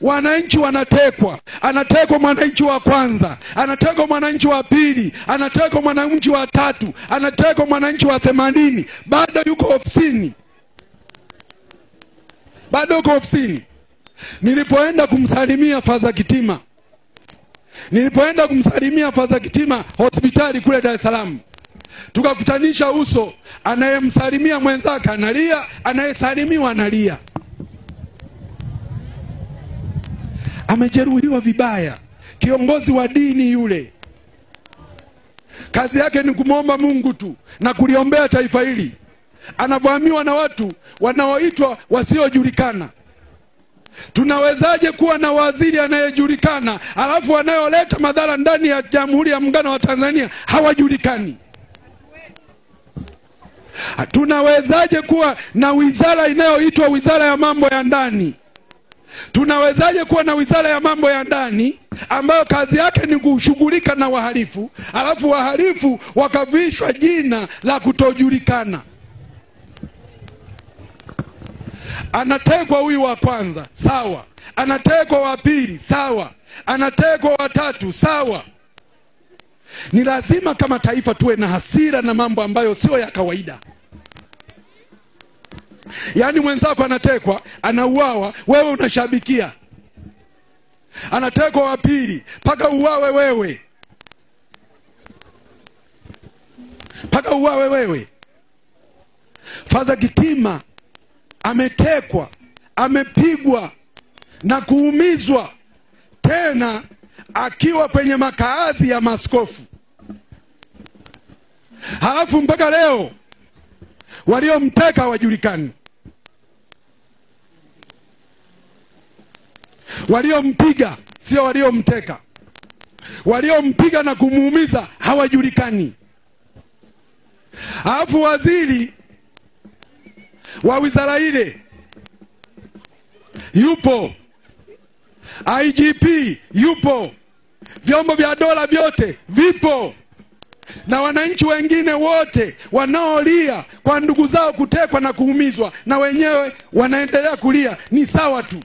Wananchi wanatekwa. Anatekwa mwananchi wa kwanza, anatekwa mwananchi wa pili, anatekwa mwananchi wa tatu, anatekwa mwananchi wa 80, bado yuko ofisini. Bado yuko ofisini. Nilipoenda kumsalimia Father Kitima, nilipoenda kumsalimia Father Kitima hospitali kule Dar es Salaam, tukakutanisha uso, anayemsalimia mwenzake analia, anayesalimiwa analia. Amejeruhiwa vibaya. Kiongozi wa dini yule, kazi yake ni kumwomba Mungu tu na kuliombea taifa hili. Anavamiwa na watu wanaoitwa wasiojulikana. Tunawezaje kuwa na waziri anayejulikana alafu wanayoleta madhara ndani ya Jamhuri ya Muungano wa Tanzania hawajulikani? Tunawezaje kuwa na wizara inayoitwa Wizara ya Mambo ya Ndani? Tunawezaje kuwa na Wizara ya Mambo ya Ndani ambayo kazi yake ni kushughulika na wahalifu, alafu wahalifu wakavishwa jina la kutojulikana? Anatekwa huyu wa kwanza, sawa. Anatekwa wa pili, sawa. Anatekwa wa tatu, sawa. Ni lazima kama taifa tuwe na hasira na mambo ambayo sio ya kawaida. Yaani mwenzako anatekwa, anauawa, wewe unashabikia. Anatekwa wa pili, paka uawe wewe. Paka uawe wewe. Father Kitima ametekwa, amepigwa na kuumizwa, tena akiwa kwenye makaazi ya maskofu. Halafu mpaka leo waliomteka hawajulikani. Waliompiga sio waliomteka. Waliompiga na kumuumiza hawajulikani. Halafu waziri wa wizara ile yupo, IGP yupo, vyombo vya dola vyote vipo, na wananchi wengine wote wanaolia kwa ndugu zao kutekwa na kuumizwa, na wenyewe wanaendelea kulia, ni sawa tu.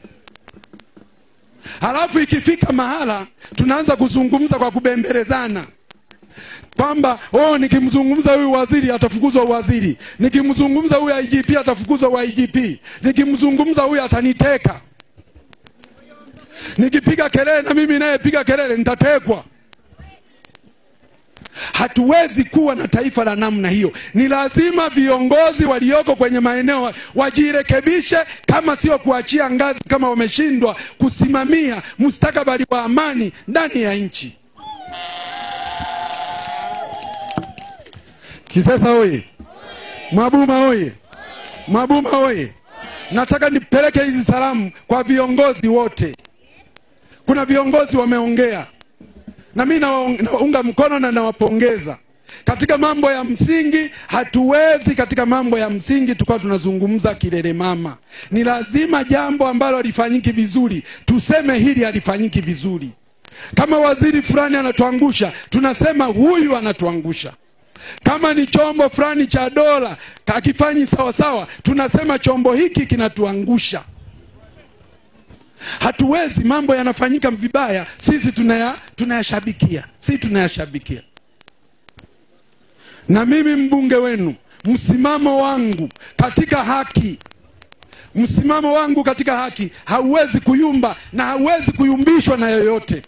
Halafu ikifika mahala tunaanza kuzungumza kwa kubembelezana kwamba oh, nikimzungumza huyu waziri atafukuzwa waziri, nikimzungumza huyu IGP atafukuzwa IGP, nikimzungumza huyu ataniteka, nikipiga kelele na mimi naye piga kelele nitatekwa. Hatuwezi kuwa na taifa la namna hiyo. Ni lazima viongozi walioko kwenye maeneo wajirekebishe, kama sio kuachia ngazi kama wameshindwa kusimamia mustakabali wa amani ndani ya nchi. Kisesa oye! Mwabuma oye! Mwabuma oye! Nataka nipeleke hizi salamu kwa viongozi wote. Kuna viongozi wameongea, na mimi naunga mkono na nawapongeza. Katika mambo ya msingi hatuwezi, katika mambo ya msingi tukawa tunazungumza kilele mama. Ni lazima jambo ambalo halifanyiki vizuri tuseme hili halifanyiki vizuri. Kama waziri fulani anatuangusha, tunasema huyu anatuangusha. Kama ni chombo fulani cha dola hakifanyi sawa sawa, tunasema chombo hiki kinatuangusha. Hatuwezi, mambo yanafanyika vibaya, sisi tunayashabikia. Sisi tunayashabikia. Na mimi mbunge wenu, msimamo wangu katika haki, msimamo wangu katika haki hauwezi kuyumba na hauwezi kuyumbishwa na yoyote.